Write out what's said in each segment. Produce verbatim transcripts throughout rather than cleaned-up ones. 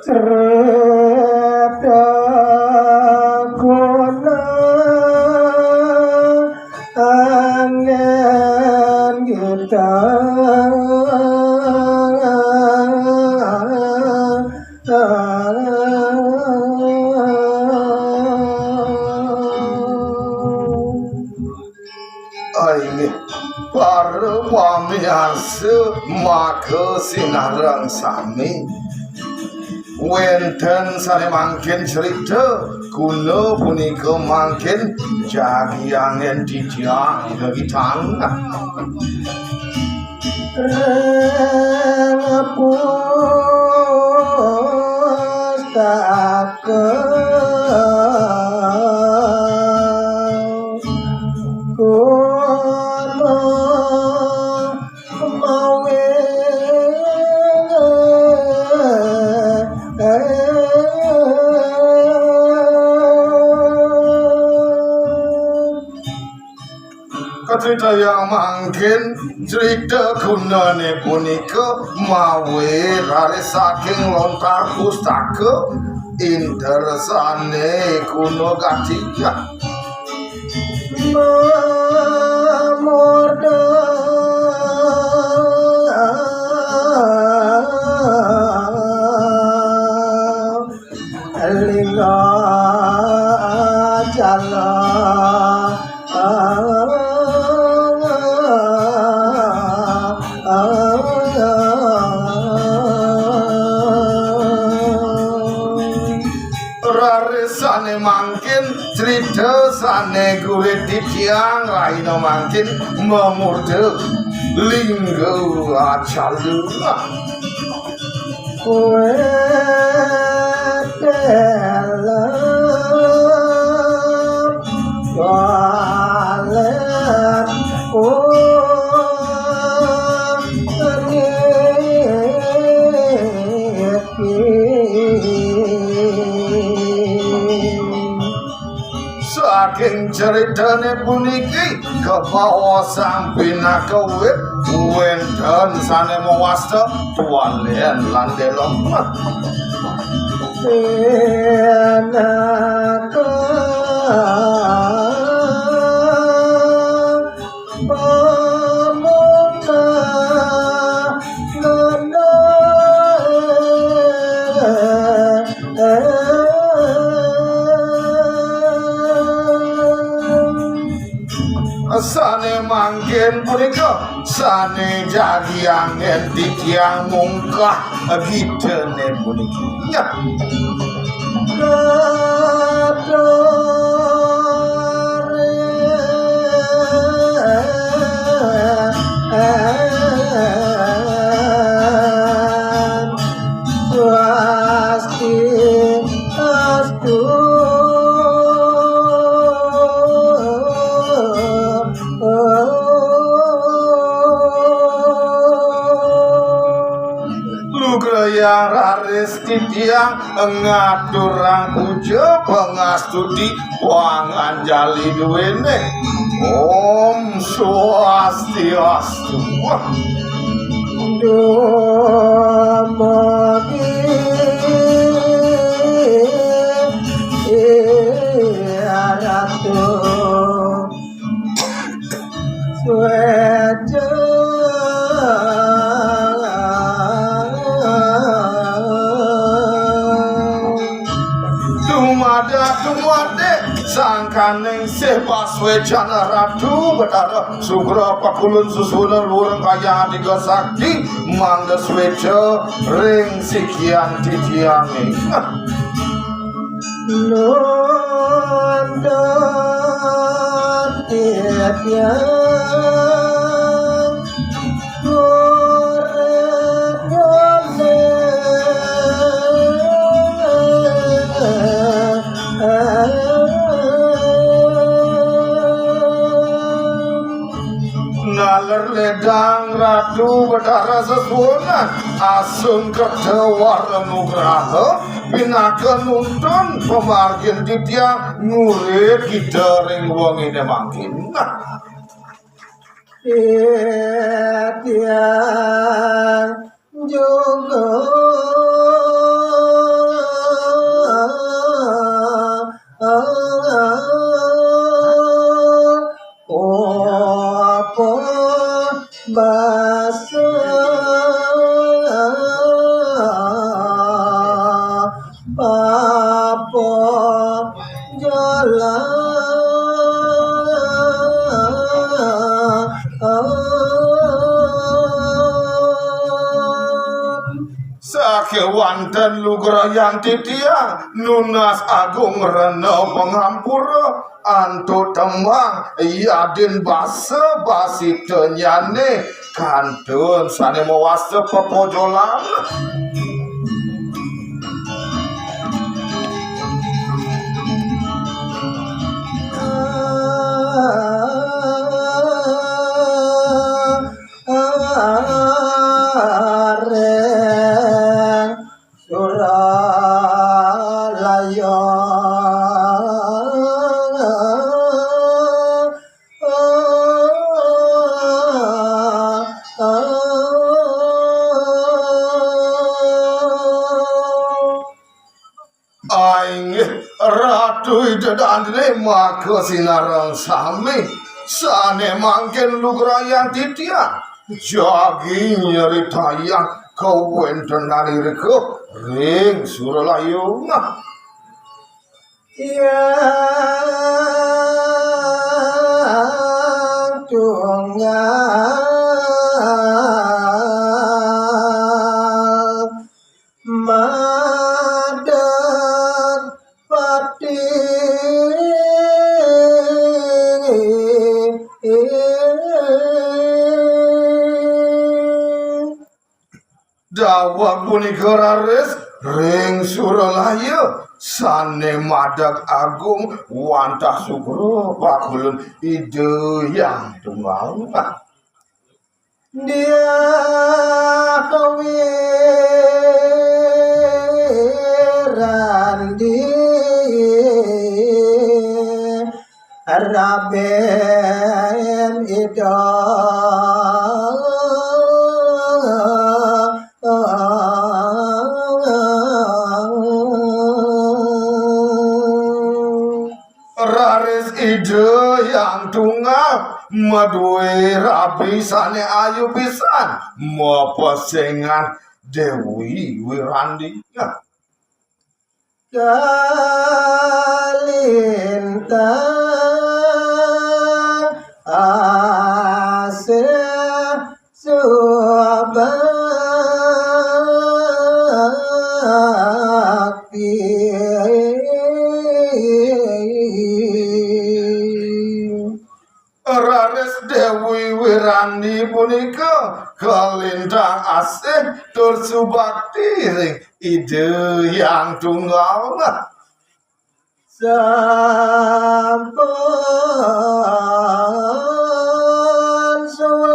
Cerita guna angin kita. Inggih, para pamiyarsa, maka sinareng sami wénten sané mangkin crita guna punika mangkin jagi anggén titiang gegitang. Ring pustaka Guna mawi Kacritayang mangkin crita gunané punika mawi raris saking lontar pustaka indersane guna gati. Mamurda lingga jala. Rarisane mangkin crita sane gurit titiang rahina mangkin mamurda lingga acala. Kowe delep walet, oh, niki. Saking critane puniki, kabaosang pinaka wit, wenten sane mawasta Tualen lan Delem. Pinaka pamungkasane. Sane mangkin punika sane jagi anggen titiang mungkah gitane puniki. Nyah. Swasti astu. Lugrayang raris titiang ngaturang puja pangastuti panganjali duene. Om Swastiastu. Dumugi Ratu Swéca. Dumadak, dumadik, sangkaning sih paswécan Ratu Betara sugra pakulun susunan luring kayang tiga sakti, mangda swéca ring sikian titiangé. Nuntun titiang murid nyane. Naler ledang Ratu Betara sesuunan, asung kerta wara nugraha, pinaka nuntun pamargin titiang ngurit kita ring wengine mangkin. Nah. Titiang juga apa basa apa jalan. Sakewanten lugrayang titiang nunas agung rena pangampura antuk tembang yadin basa basitannyane kantun sane mawasta pepojolan. Areng Suralaya. Inggih Ratu Ida Dane maka sinareng sami sane mangkin lugrayang titiang jagi nyeritayang kawentenan irika ring Suralaya. Yang tunggal madat pati. Daweg punika raris ring Suralaya sane madeg agung wantah sugra pakulun Ida Hyang Tunggal. Dia kawirandi raben Ida. Raris Ida Hyang Tunggal madue rabi sane ayu pisan, mapesengan Dewi Wirandi. Kalintang asih subakti. Raris Dewi Wirandi punika kalintang asih tur subakti ring Ida Hyang Tunggal. Sampun suwe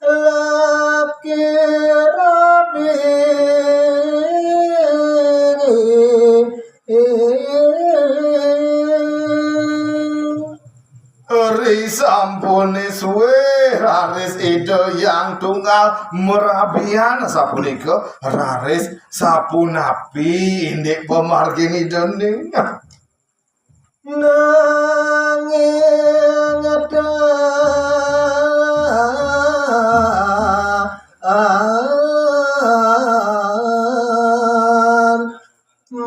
laki rabi. Ri sampune suwe raris Ida Hyang Tunggal marabian sapunika raris sapunapi indik pamargin Idane. Nanging ngedan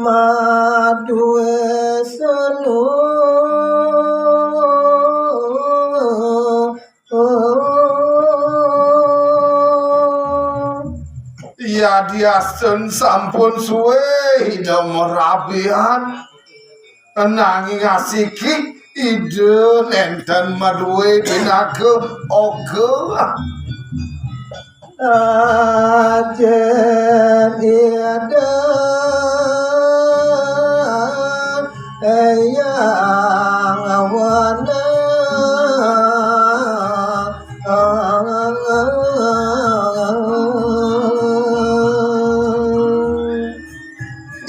madue senu. Yadiastun sampun suwe Ida marabian, nanging asiki Ida nenten madue pinaka oka. Ajen Ida Hyang Wana.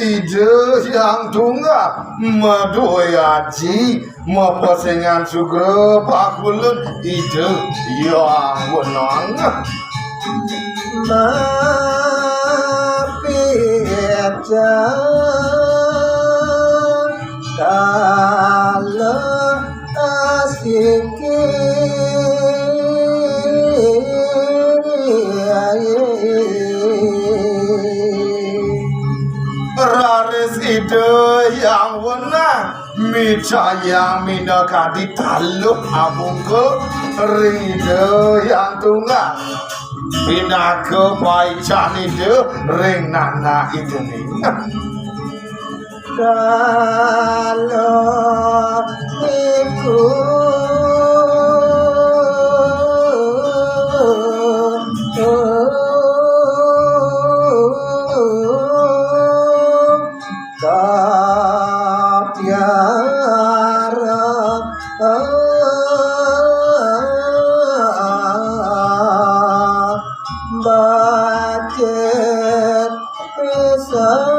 Ida Hyang Tunggal madué aji, mapesengan sugra pakulun Ida Hyang Wenang. Mapica kala asiki. Raris Ida Hyang Wenang micayang minakadi taluh abungkul ring Ida Hyang Tunggal. Pinaka paican Ida ring nanak Idané. Kala iku kapiara bacet pisan.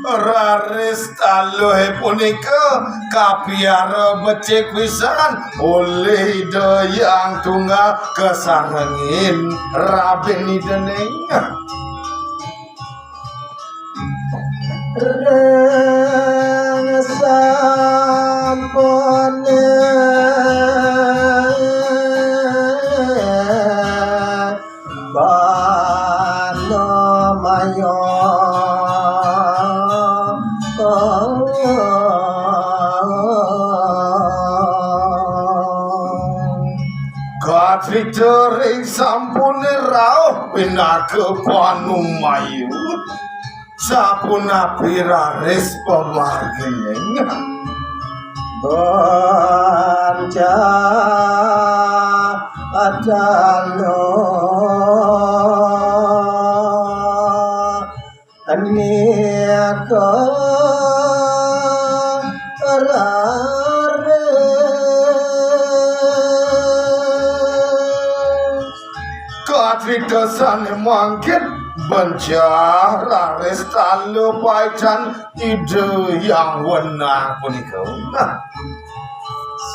Raris taluhé punika kapiara becik pisan olih Ida Hyang Tunggal kasarengin rabin Idané. Ring sampuné panamaya. Katrita ring sampuné rauh pinaka panumaya. Sapunapi raris pamarginé? Banca Atala nika raris. Katrita sané mangkin bencah raris taluh paican Ida Hyang Wenang punika.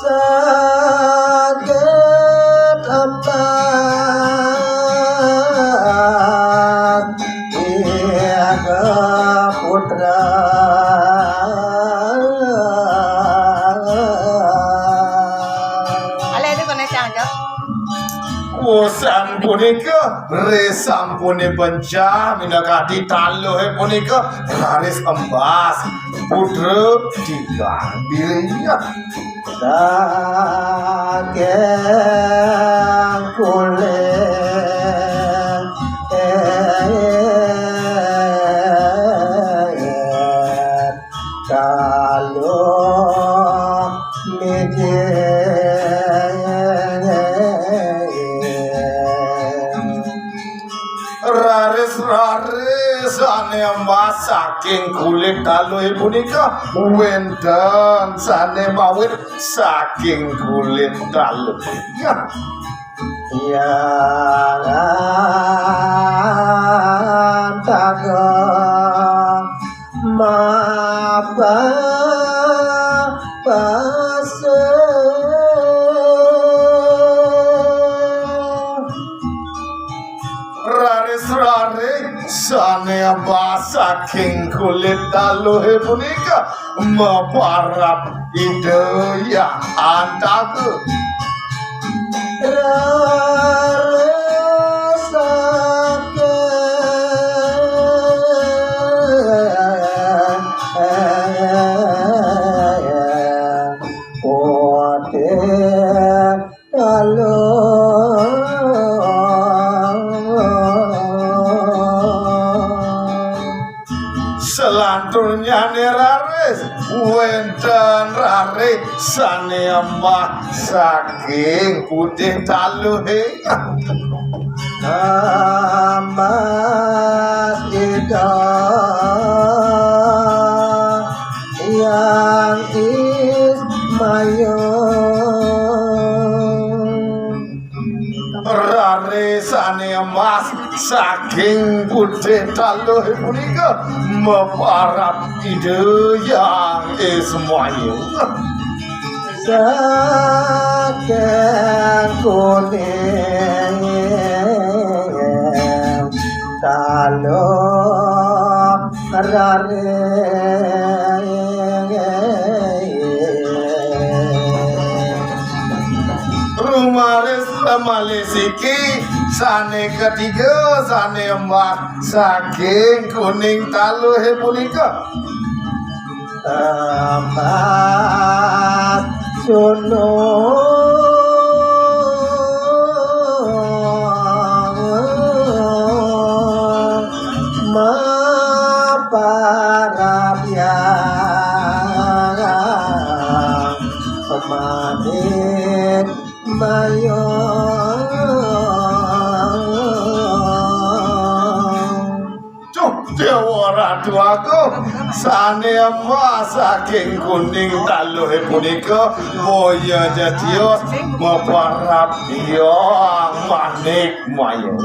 Saged ampat ika putra. Alé itu koné cang, Cok. Wusan punika, ri sampuné bencah minakadi taluhé punika raris embas putra tigang bilih. Saking kulit kalu mijing. Raris-raris sané embas saking kulit taluhé punika wénten sané mawit saking kulit taluh. Yang antaga mababasa. Raris-raris sané embas saking kulit taluhé punika maparab Ida Hyang Antaga. Raris saking putih Halo. Selanturnyané raris, wénten raris sané embah saking putih taluhé. Ambas Ida Hyang Ismaya. Sane emas saking putih taluh punika maparab Ida Hyang Ismail. Saking kuning taluh raring. Rumaris malih siki sane ketiga sane emas saking kuning taluhe punika. Emas suno maparab Hyang Manik Mayo. Duh, Dewa Ratu Agung, sane emas saking kuning taluhe punika boya jatios maparab Hyang Manik Mayo.